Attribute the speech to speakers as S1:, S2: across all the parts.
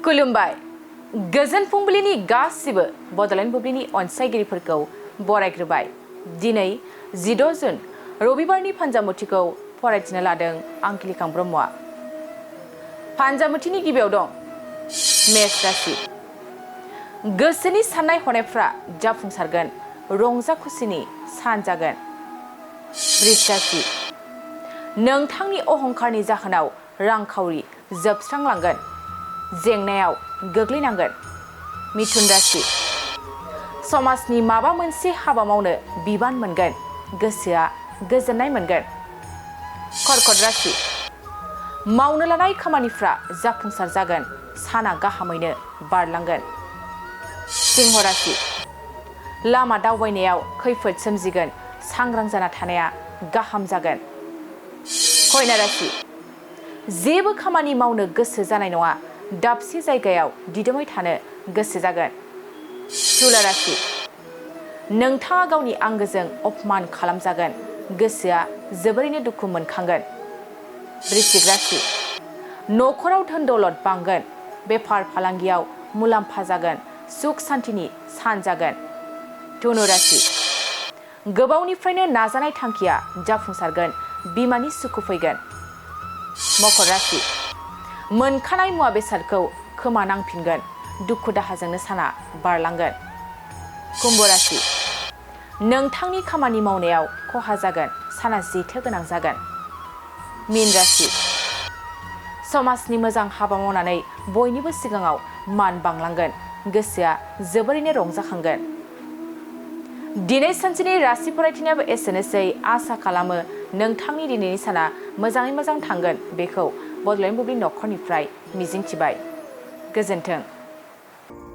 S1: खुलुमबाय गोजोन फुंबिलिनि गासिबो बड'लेण्ड बुब्लिनि अनसायगिरिफोरखौ बरायग्रोबाय। दिनै 16 जुन रबिबारनि फान्जामुथिखौ फरायथिनो लादों आं किलिखां ब्रह्मआ। फान्जामुथिनि गिबियाव दं मेष राशि। गोसोनि साननाय हनायफ्रा जाफुंसारगोन, रंजा खुसिनि सान जागोन। वृष राशि। नोंथांनि अहंकारनि जाहोनाव रांखावरि जोबस्रांलांगोन, जेंनायाव गोग्लैनांगोन। मिथुन राशि। समाजनि माबा मोनसे हाबा मावनो बिबान मोनगोन, गोसोआ गोजोननाय मोनगोन। कर्कट राशि। मावनो लानाय खामानिफ्रा जाफुंसार जागोन, साना गाहामैनो बारलांगोन। सिंह राशि। लामा दावबायनायाव खैफोद सोमजिगोन, सांग्रां जाना थानाया गाहाम जागोन। कन्या राशि। जेबो खामानि मावनो गोसो जानाय नङा, दाबसे जायगायाव दिदोमै थानो गोसो जागोन। तुला राशि। नोंथाङा गावनि आंगोजों अपमान खालामजागोन, गोसोआ जोबोरैनो दुखु मोनखांगोन। वृश्चिक राशि। न'खराव धोन दौलत बांगोन, बेफार फालांगियाव मुलाम्फा जागोन, सुख सान्थिनि सान जागोन। धनु राशि। गोबावनिफ्रायनो नाजानाय थांखिया जाफुंसारगोन, बिमानि सुखु फैगोन। मकर राशि। मोनखानाय मुवा बेसादखौ खोमा नांफिनगोन, दुखु दाहाजोंनो साना बारलांगोन। कुम्भ राशि। नोंथांनि खामानि मावनायाव खहा जागोन, साना जेथो गोनां जागोन। मीन राशि। समाजनि मोजां हाबा मावनानै बयनिबो सिगाङाव मान बांलांगोन, गोसोआ जोबोरैनो रंजाखांगोन। दिनै सानसेनि राशि फरायथिनायाबो एसेनोसै। आसा खालामो नोंथांनि दिनैनि साना मोजाङै मोजां थांगोन, बेखौ बड'लेण्ड बुब्लि नखरनिफ्राय मिजिंथिबाय। गोजोन्थों।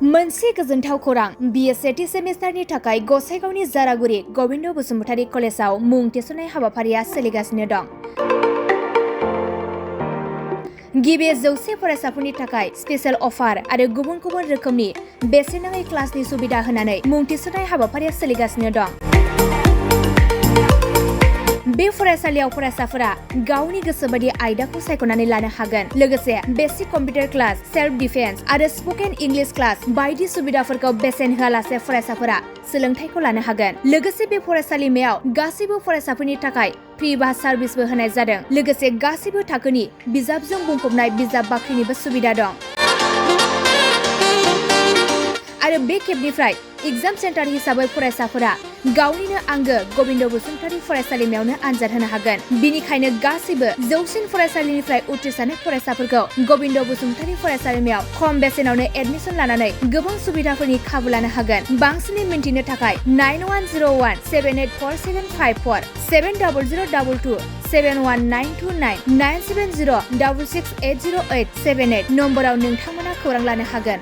S2: मोनसे गोजोनथाव खौरां। बिए सेथि सेमिस्टारनि थाखाय गसाइगावनि जारागुरि गबिन्द बसुमतारी कलेजाव मुं थिसननाय हाबाफारिया सोलिगासिनो दं। गिबि 100 फरायसाफोरनि थाखाय स्पेशेल अफार आरो गुबुन गुबुन रोखोमनि बेसेन नाङै क्लासनि सुबिदा होनानै मुं थिसननाय हाबाफारिया सोलिगासिनो दं। बे फरायसालियाव फरायसाफोरा गावनि गोसो बायदि आयदाखौ सायख'नानै लानो हागोन। लोगोसे basic computer class, self defence आरो स्पकेन इंलिश क्लास बायदि सुबिदाफोरखौ बेसेन होआलासे फरायसाफोरा सोलोंथाइखौ लानो हागोन। लोगोसे बे फरायसालिमायाव गासैबो फरायसाफोरनि थाखाय फ्रि बास सार्भिसबो होनाय जादों। लोगोसे गासैबो थाखोनि बिजाबजों बुंफबनाय बिजाब बाख्रिनिबो सुबिदा दं। आरो बे खेबनिफ्राय एग्जाम सेन्टार हिसाबै फरायसाफोरा गावनिनो आंगो गबिन्द बसुमतारी फरायसालिमायावनो आनजाद होनो हागोन। बिनिखायनो गासैबो जौसिन फरायसालिनिफ्राय उथ्रिसारनाय फरायसाफोरखौ गबिन्द बसुमतारी फरायसालिमायाव खम बेसेनावनो एडमिसन लानानै गोबां सुबिदाफोरनि खाबु लानो हागोन। बांसिनै मिन्थिनो थाखाय 9101784754 7002 71929 97066808878 नम्बराव नोंथांमोना खौरां लानो हागोन।